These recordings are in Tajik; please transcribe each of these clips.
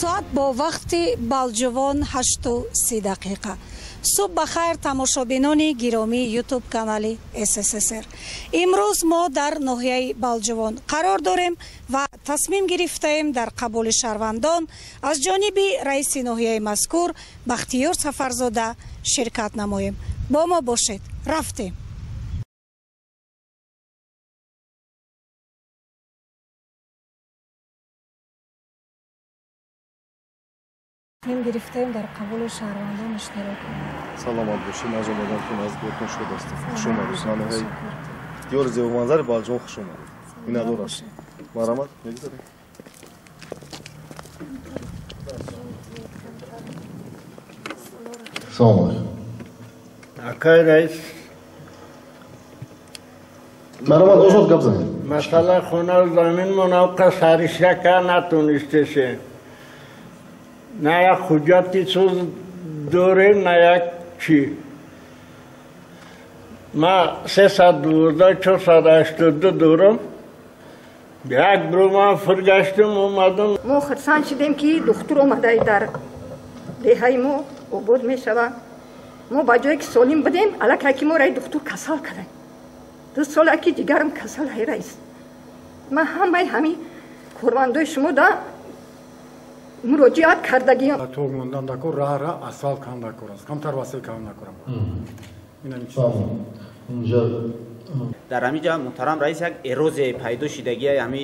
Соат бо вақти Балҷувон 8:30. Субҳ ба хайр, тамошобинони гиромии ютуб канали СССР. Имрӯз мо дар ноҳияи Балҷувон қарор дорем ва тасмим гирифтаем дар қабули шаҳрвандон аз ҷониби раиси ноҳияи мазкур Бахтиёр Сафарзода ширкат намоем. Бо мо бошед. Рафтем. Тасмим гирифтаем дар қабули шаҳрвандон иштирок кунем. Саломат бошед, аз омадантон аз ботон шод ҳастем. Хуш омадед. Маноҳаи диёри зебоманзари Балҷувон хуш омадед. Миннатдор ҳастем. Марҳамат, мегузарем. Салом алейкум. Акай раис. Марҳамат, озод гап занед. Масъала хона замин монавқа саришака натонистесе. На як ҳуҷҷати суз дорем, на як чӣ. Ма 312 482 дорам. Як бро ман фиргаштам, омадам. Мо хурсанд шудем, ки духтур омадай дар деҳаи мо обод мешавад. Мо ба ҷое ки солим будем, аллакай ки мо раи духтур касал кардем. 2 сола ки ҷигарам касал ҳай раис. Ман ҳамаи ҳамин кормандои шумо да муроҷиат кардагиам. Тог мондан дакор, раҳра асфалт кам дакор аст, камтар васил кам дакорам. Дар ҳамин ҷа муҳтарам раис як эрозия пайдо шидагия ҳами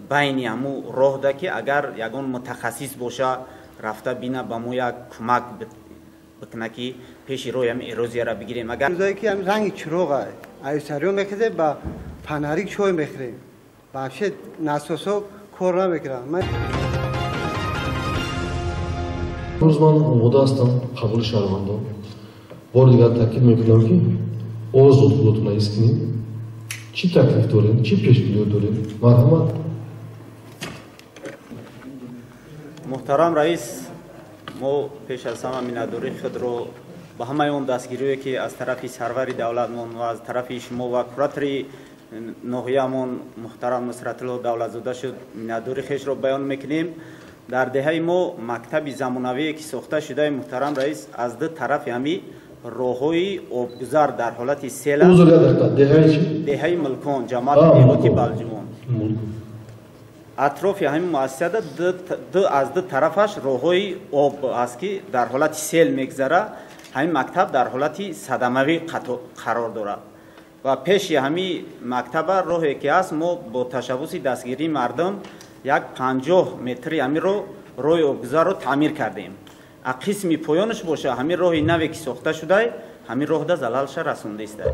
байни ҳаму роҳда, ки агар ягон мутахассис боша, рафта бина, ба мо як кӯмак бикуна, ки пеши роҳи ҳами эрозияра бигирем. Агар рӯзое ки ҳами ранги чироғ аюсариё мехезем, ба фонарик чой мехӯрем. Вообще насосо кор намекунанд. Имрӯз ман омода ҳастам қабули шаҳрвандон. Бори дигар таъкид мекунам, ки озод худотона ҳис кунед. Чӣ таклиф дорем, чӣ пешбиниҳо дорем? Марҳамат. Муҳтарам раис, мо пеш аз ҳама миннатдории худро ба ҳамаи он дастгириҳое, ки аз тарафи сарвари давлатмон ва аз тарафи шумо ва куратори ноҳияамон муҳтарам Нусратулло Давлатзода шуд, миннатдории хешро баён мекунем. Дар деҳаи мо мактаби замонавие, ки сохта шудаи, муҳтарам раис, аз ду тарафи ҳами роҳҳои обгузар дар ҳолати сел. Деҳаи Мулкон, ҷамоати деҳоти Балҷувон. Атрофи ҳамин муассисада аз ду тарафаш роҳҳои об аст, ки дар ҳолати сел мегузара. Ҳамин мактаб дар ҳолати садамавӣ қарор дорад ва пеши ҳамин мактаба роҳе ки ҳаст, мо бо ташаббуси дастгирии мардум як 50 метри ҳаминро роҳи обгузарро таъмир кардем. А қисми поёнаш боша, ҳамин роҳи наве ки сохта шудай, ҳамин роҳда залалша расондаистай.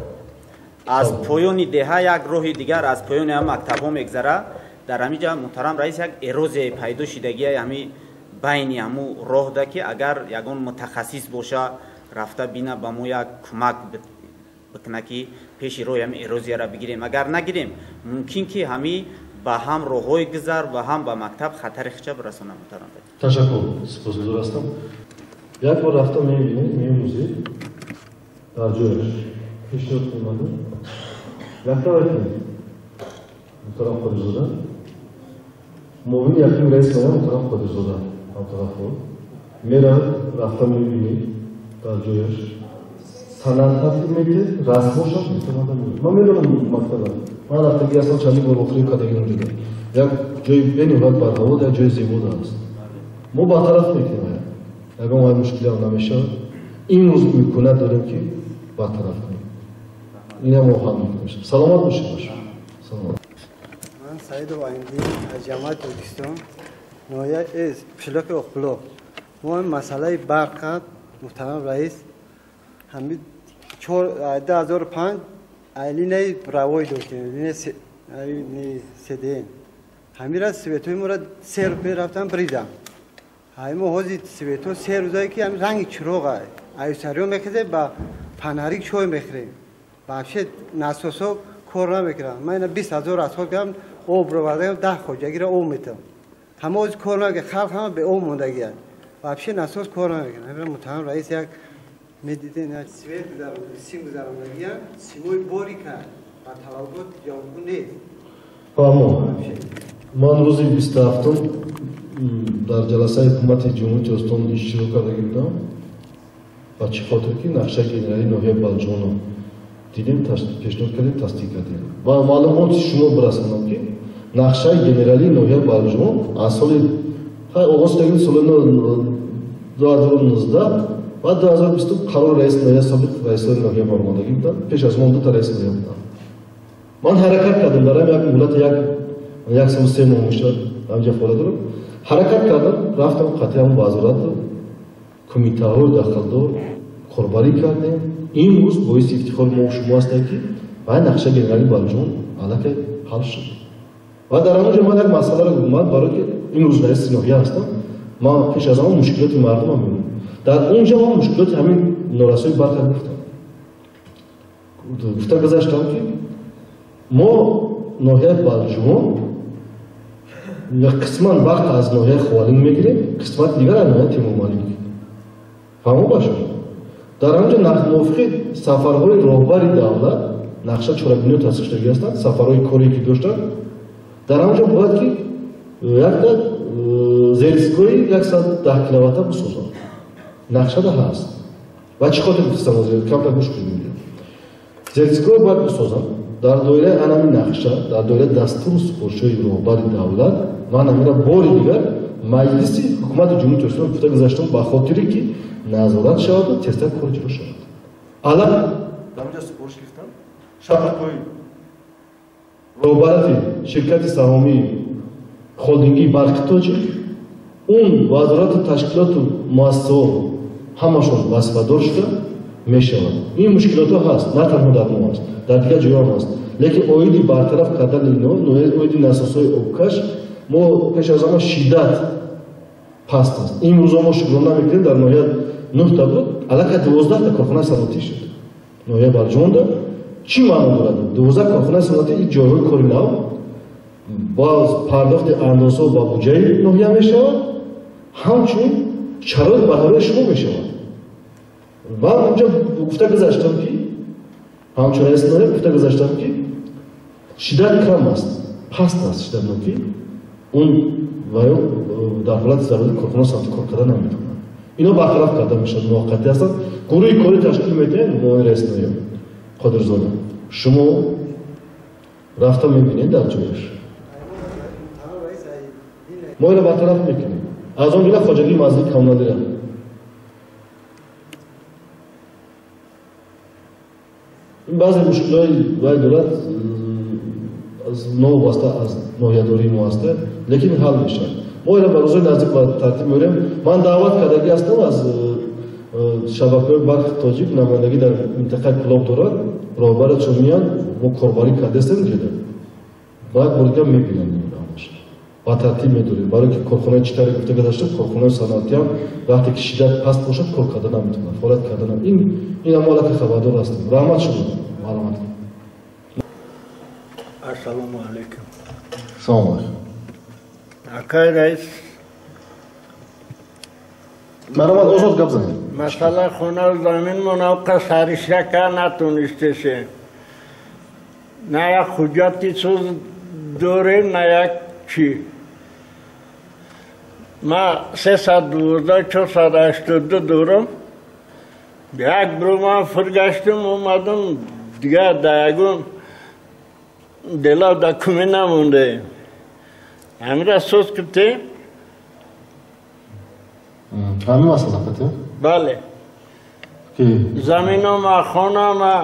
Аз поёни деҳа як роҳи дигар аз поёни ҳам мактабҳо мегзара. Дар ҳамин ҷа муҳтарам раис як эрозия пайдо шидагия ҳами байни ҳаму роҳда, ки агар ягон мутахассис боша, рафта бина, ба мо як кӯмак бикуна, ки пеши роҳи ҳами эрозияра бигирем. Агар нагирем, мумкин ки ҳами ба ҳам роҳҳои гузар ва ҳам ба мактаб хатари хича бирасонам. Муҳтарам, ташаккур, сипосгузор ҳастам. Як бор рафта мебинед, меомӯзед, дар ҷояш пешниҳод омада рафта вайкунед. Муҳтарам Қодирзода, муовини якуми раис моя муҳтарам Қодирзода Абдуғаффор меравад, рафта мебинед, дар ҷояш санад тартиб медиҳед, расмошам метавонад. Ман медонам мактаба, ман рафтагӣ ҳастам, чандин бор охирин кардагӣ онҷода. Як ҷои бениҳоят барҳаво, як ҷои зебода аст. Мо бартараф мекунем, ягон вай мушкилиам намешавад. Имрӯз имконият дорем, ки бартараф кунем. Инам мо ҳал мекунем. Саломат бошед. Саломат. Ман Саидов Айндин аз ҷамоати Тоҷикистон, ноҳияи қишлоқи Оқбулоқ. Мо масъалаи барқа, муҳтарам раис, ҳамин 2005 линияи равой доштем, линияи СДН. Ҳамира светои моро се рӯз мерафтан бридам. Ҳами мо ҳозир свето се рӯзае ки ҳами ранги чироғ аюсариё мехезем, ба фонарик чой мехӯрем. Вообще насосо кор намекунанд. Ман ина 20 ҳазор расход кардам, об ровардам, 10 хоҷагиро об метам. Ҳама ҳозир кор намекунад, халқ ҳама бе об мондагианд. Вообще насос кор намекунад. Ҳамира муҳтарам раис як медиден, свет гузаронда, сим гузарондагианд, симои борика ба талабот ҷавобгӯ нест. Фаҳмо. Ман рӯзи 27-ум дар ҷаласаи ҳукумати Ҷумҳурии Тоҷикистон иштирок карда будам. Ба чӣ хотир ки нақшаи генералии ноҳияи Балҷувонро дидем, пешниҳод кардем, тасдиқ кардем. Ва маълумоти шумо бирасонам, ки нақшаи генералии ноҳияи Балҷувон аз соли оғоз кардем соли 2019 ва 2020 қарор раиси ноҳия, собиқ раисои ноҳия баромадагӣ буданд. Пеш аз ман дута раиси ноҳия буданд. Ман ҳаракат кардам дар ҳамин як муҳлати як солу 3 моҳ мешавад ҳамҷа фаъолият дорам. Ҳаракат кардам, рафтам қатъиян вазорат, кумитаҳои дахлдор корбарӣ кардем. Имрӯз боиси ифтихори мо шумо ҳастем, ки вай нақшаи генералии Балҷувон аллакай ҳал шуд. Ва дар ҳамон ҷо ман як масъаларо гуфтам, ман барои ки имрӯз раиси ноҳия ҳастам, ман пеш аз ҳама мушкилоти мардумам мебинам. Дар он ҷо ман мушкилоти ҳамин норасоии барқро гуфтам. Гуфта гузаштам, ки мо ноҳияи Балҷувон қисман барқ аз ноҳияи Ховалинг мегирем, қисмати дигар аз ноҳияи Темурмалик. Фаҳмо ба шумо? Дар ҳамон ҷо мувофиқи сафарҳои роҳбари давлат нақша чорабиниҳо тасдиқ шудагӣ ҳастанд, сафарҳои корие ки доштанд. Дар ҳамон ҷо бояд ки якта зерстгоҳи 110 киловатта бисозанд. Нақшада ҳаст. Ва чӣ хотир гуфтам, камтар гӯш кунед. Зерстгоҳ бояд бисозанд. Дар доираи анами нақша, дар доираи дастуру супоришҳои роҳбари давлат, ман ҳаминро бори дигар маҷлиси ҳукумати Ҷумҳурии Тоҷикистон гуфта гузаштам, ба хотире ки назорат шаваду тезтар кор иҷро шавад. Аллак дар онҷа супориш гирифтам, шабакаҳои роҳбарати ширкати саҳомии холдингии Барқи Тоҷик, он вазорату ташкилоту муассисаҳо ҳамашон вазифадор шуда мешавад. Ин мушкилотҳо ҳаст, на танҳо дар мо ҳаст, дар дигар ҷойҳо ҳам ҳаст. Лекин оиди бартараф кардани ино, оиди насосҳои обкаш, мо пеш аз ҳама шиддат паст аст. Имрӯзо мо шукрона мекунем, дар ноҳия 9 та буд, аллакай 12 та корхонаи саноатӣ шуд. Ноҳияи Балҷувонда чӣ маъно дорад? 12 корхонаи саноатӣ ин ҷойҳои кори нав боз пардохти андозҳо ба буҷаи ноҳия мешавад, ҳамчунин шароит ба ҳавои шумо мешавад. Ва онҷо гуфта гузаштам, ки ҳамчун раиси ноҳия гуфта гузаштам, ки шиддат кам аст, паст аст шиддатнокӣ, он ва ё дар ҳолати зарурӣ корхона саноатӣ кор карда наметавонад. Ино бартараф карда мешавад, муваққатӣ ҳастанд. Гурӯҳи корӣ ташкил медиҳем, муовини раиси ноҳия Қодирзода. Шумо рафта мебинед дар ҷояш. Мо инро бартараф мекунем. Аз он ҷумла хоҷагии манзили коммуналиро. Ин баъзе мушкилҳои вай дорад, новобаста аз ноҳиядории мо ҳаста, лекин ҳал мешавад. Мо инро ба рӯзҳои наздик ба тартиб меорем. Ман даъват кардагӣ ҳастам аз шабакаҳои Барқи Тоҷик, намояндагӣ дар минтақаи Кӯлоб дорад, роҳбарашон меянд, мо корбарӣ кардастем ҷида. Баъд бори дигар мебинанд инро. Ба тартиб медорем. Барои ки корхонаи чӣ тавре гуфта гузаштем, корхонаи саноатӣ ҳам вақте ки шиддат паст бошад, кор карда наметавонад, фаъолият карда наметавонад. Ин ҳам аллакай хабардор ҳастем. Раҳмат шумо. Марҳамат. Ассалому алайкум. Салому алайкум. Акай раис. Марҳамат, озод гап занед. Масъала хона замин монавқа саришака натонистесе. На як ҳуҷҷати суз дорем, на як чӣ. Ма 312 482 дорам. Як бор ман фургаштам, омадам, дигар дар ягон дела документ намондаем. Ҳамира соз кардем. Ҳамин масъала кардем? Бале. Заминама, хонама.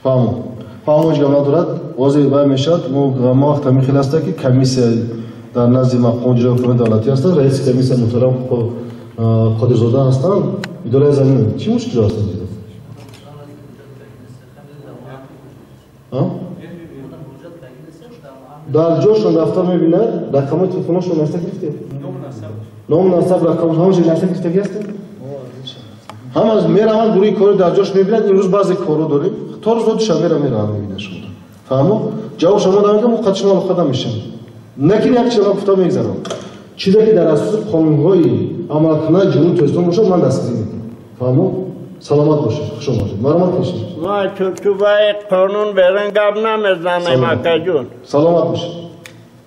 Фаҳмо. Фаҳмо, ҳеҷ гап надорад. Ҳозир вай мешавад. Мо вақт ҳамин хел аста, ки комиссия дар назди мақоми иҷрои ҳукумати давлатӣ ҳастанд. Раиси комиссия муҳтарам Қодирзода ҳастанд. Идораи замин чӣ мушкило аст? Дар ҷошон рафта мебинад, рақамҳои телефоношон наста гирифтед? Ному насаб, рақам ҳамаша наста гирифтагӣ ҳастед? Ҳама мераванд гурӯҳи корӣ дар ҷош мебинад. Имрӯз баъзе корҳо дорем, то рӯз душанберо мераванд мебинад шумо. Фаҳмо? Ҷавоб шумо намегӯям, мо қад шумо алоқа намешавем. Лекин як чизро ман гуфта мегзарам. Чизе ки дар асоси қонунҳои амалкунаи Ҷумҳурии Тоҷикистон бошад, ман дастгирӣ мекунам. Фаҳмо? Саломат бошед, хуш омадед. Марҳамат кунед. Ма чӯчӯбаи қонун берун гап намезанем, акаҷон. Саломат бошед.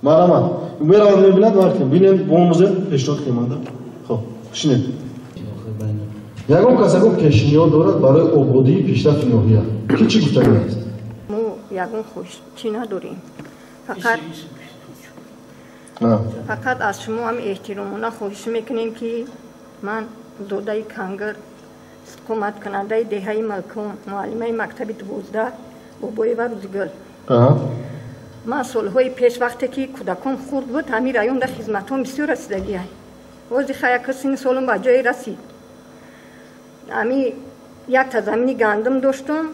Марҳамат. Меравад мебинад вақте бинед бомӯзед пешниҳод кунем. Хоб, шинед. Ягон кас ягон пешниҳод дорад барои ободии пешрафти ноҳия? Ки чӣ гуфтанӣ аст? Мо ягон чӣ надорем. Фақат аз шумо ҳам эҳтиромона хоҳиш мекунем, ки ман зодаи Кангир, истиқоматкунандаи деҳаи Малкон, муаллимаи мактаби 12 Бобоева Рӯзигул. Ман солҳои пеш вақте ки кӯдакон хурд буд, ҳамин районда хизматҳом бисёр расидагиай. Ҳозир хаяка синни солум ба ҷое расид. Ҳами якта замини гандум доштум,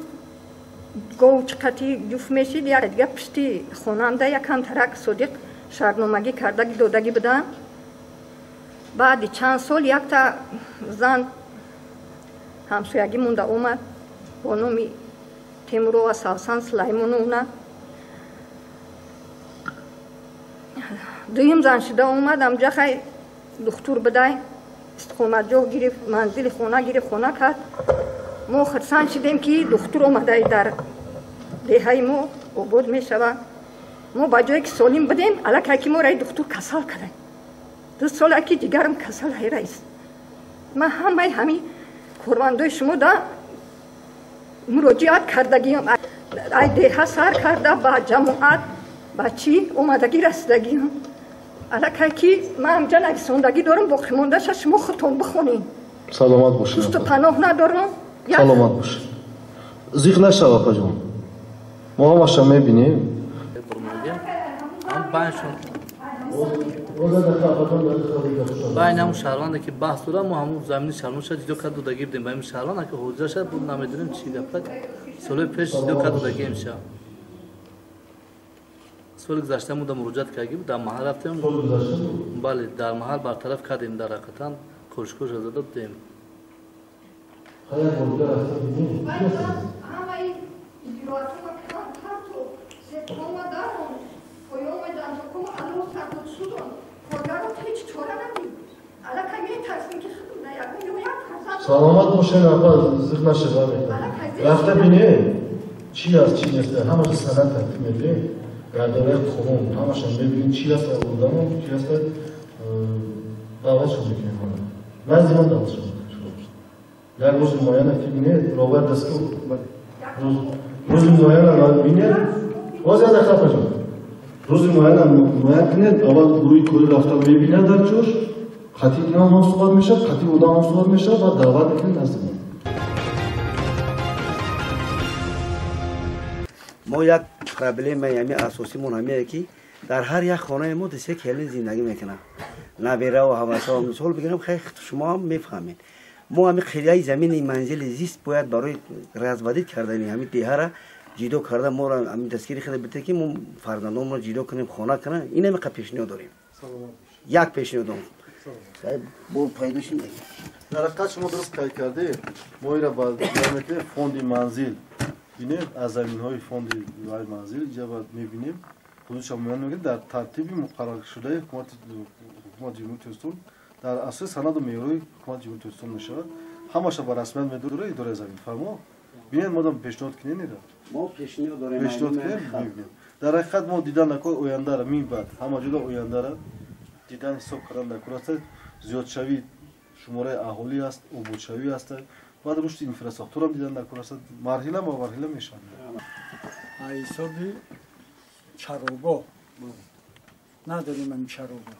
гов чиқати ҷуфт мешид, як дига пишти хонаамда якам тарак содиқ шартномагӣ кардаги додагӣ будам. Баъди чанд сол якта зан ҳамсоягӣ монда омад бо номи Темурова Савсан Сулаймоновна. Дуюм зан шуда омад, амҷа хай духтур будай, истиқоматҷоҳ гирифт, манзили хона гирифт, хона кард. Мо хурсанд шудем, ки духтур омадай дар деҳаи мо обод мешавад. Мо ба ҷое ки солим будем, аллакай ки моро духтур касал кардай. 2 сола ки ҷигарам касал ҳай, раис. Ман ҳамаи ҳамин кормандои шумо да муроҷиат кардагиам, ай деҳа сар карда ба ҷамоат ба чӣ омадагӣ расидагиам. Аллакай ки ман ҳамҷа нависондагӣ дорам, боқимондаша шумо худтон бихонед. Саломат бошед. Пушту паноҳ надорам. Саломат бошед. Зиқ нашав, апаҷон. Мо ҳамаша мебинем. Байн ҳамун шаҳрванде ки баҳс дорам, мо ҳамун замини шаҳрвандша ҷудо кард додагӣ будем. Ба ин шаҳрванд ака ҳоҷираша буд, намедонем чӣ гапа. Солҳои пеш ҷудо кард додагием ша. Соли гузашта мо да муроҷиат кардагӣ буд, дар маҳал рафтем. Бале, дар маҳал бартараф кардем, дар ҳақиқатан кӯшкӯш зада будем. Саломат бошед, апа, зиқ нашава. Рафта бинед, чӣ аст, чӣ нест, ҳамаша санад тартиб медиҳем. Дар доираи қонун ҳамаша мебинем, чӣ аст одамо, чӣ аст, даъватшон мекунем. Назди ман даъватшон мекунем. Як рӯзи муайяна ки бинед, робат дастгоҳ рӯзи муайяна бинед, боз як дақиқа, апаҷон. Рӯзи муайяна муайян кунед, аввал гурӯҳи корӣ рафта мебинад дар ҷош, қатъи инам ҳам суҳбат мешавад, қатъи одам ҳам суҳбат мешавад, баъд даъват мекунем назди мо. Мо як проблемаи ҳами асосимон ҳамее ки дар ҳар як хонаи мо 2-3 келин зиндагӣ мекунанд. Набераву ҳавасао мисол бигирам, хай шумо ҳам мефаҳмед. Мо ҳами қилаи замини манзили зист бояд барои разводить кардани ҳами деҳара ҷидо карда моро ҳами дастгири хеле бите, ки мо фарзандонро ҷидо кунем, хона кунем. Ин ҳами қа пешниҳод дорем. Як пешниҳод дорем. Бо пайдо шуд. Дар ҳақиқат шумо дуруст қайд кардед. Мо инро ба мекунем фонди манзил. Бинем аз заминҳои фонди манзил инҷа мебинем. Худашон муайян мекунем дар тартиби муқарраршудаи ҳукумати Ҷумҳурии Тоҷикистон, дар асоси санаду меъёрҳои ҳукумати Ҷумҳурии Тоҷикистон мешавад. Ҳамаша ба расмият медорад идораи замин. Фармо, бинед, модам пешниҳод кунед инро. Мо пешниҳод дорем. Пешниҳод кунем, мебинем. Дар ҳақиқат мо дидан накор ояндара, мин баъд ҳама ҷода ояндара дидан ҳисоб кардан накор аст. Зиёдшавии шумораи аҳолӣ аст, ободшавӣ аст, баъд рушди инфраструктурам дидан накор аст. Марҳила ба марҳила мешавад. Ҳисоби чарогоҳ надорем, ҳамин чарогоҳ.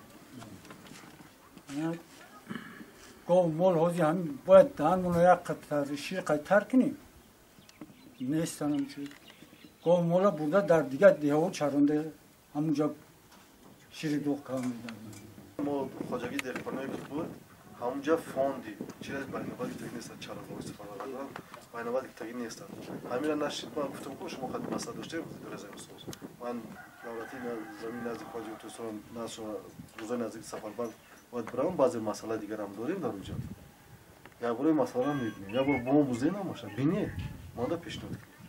Гов мол ҳозир ҳамин бояд даҳанмонро як қатар шир қайтар кунем. Нестан ҳамчун. Гов мола бурда дар дигар деҳаҳо чаронда ҳамунҷо шири дуғ карда медиҳанд. Мо хоҷагии деҳқоное ки буд, ҳамунҷа фонди чиз байнобат гирифтагӣ нестанд, чарогоҳ истифода кардан байнобат гирифтагӣ нестанд. Ҳаминро нашид, ман гуфтам, ки шумо хати масъала доштем идораи заминсоз. Ман давлати замин наздик ҳоҷи Тоҷикистон рӯзои наздик сафарбар бояд биравам, баъзе масъалаи дигарам дорем дар онҷа. Як бораи масъаларо мебинем, як бор бо мо бузед намоша, бинед, монда пешниҳод кунем.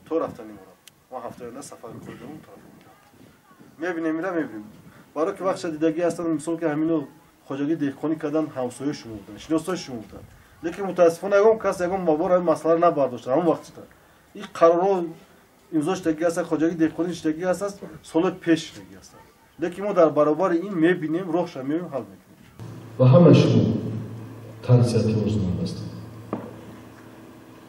То рафтани моро. Мо ҳафтаи оянда сафар кор дорем тарафи онҷа. Мебинем, ира мебинем. Барои ки вақтша дидагӣ ҳастанд, мисол ки ҳамино хоҷагии деҳқонӣ кардан ҳамсояи шумо буданд, шиносои шумо буданд. Лекин мутаассифона ягон кас ягон бор ҳамин масъаларо набардоштанд ҳамон вақтшта. Ин қарорҳо имзо шудагӣ ҳастанд, хоҷагии деҳқонӣ шудагӣ ҳастанд, соли пеш шудагӣ ҳастанд. Лекин мо дар баробари ин мебинем, роҳша меоем, ҳал мекунем. Ва ҳамаи шумо тансиҳати орзуманд ҳастем.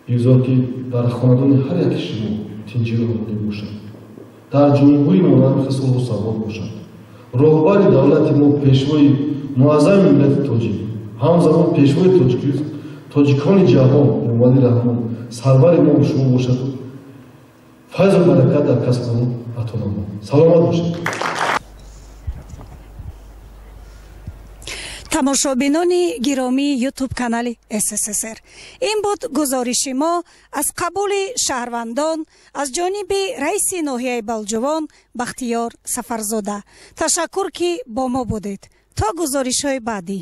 Бигзор ки дар хонадони ҳар яки шумо тинҷию омонӣ бошад, дар ҷумҳурии мо нархи сулҳу сабот бошад. Роҳбари давлати мо, пешвои муаззами миллати тоҷик, ҳамзамон пешвои тоҷикони ҷаҳон Эмомалӣ Раҳмон сарвари мо шумо бошаду файзу баракат дар касбу ато намо. Саломат бошед. Тамошобинони гиромии ютуб канали СССР, ин буд гузориши мо аз қабули шаҳрвандон аз ҷониби раиси ноҳияи Балҷувон Бахтиёр Сафарзода. Ташаккур, ки бо мо будед. То гузоришҳои баъдӣ.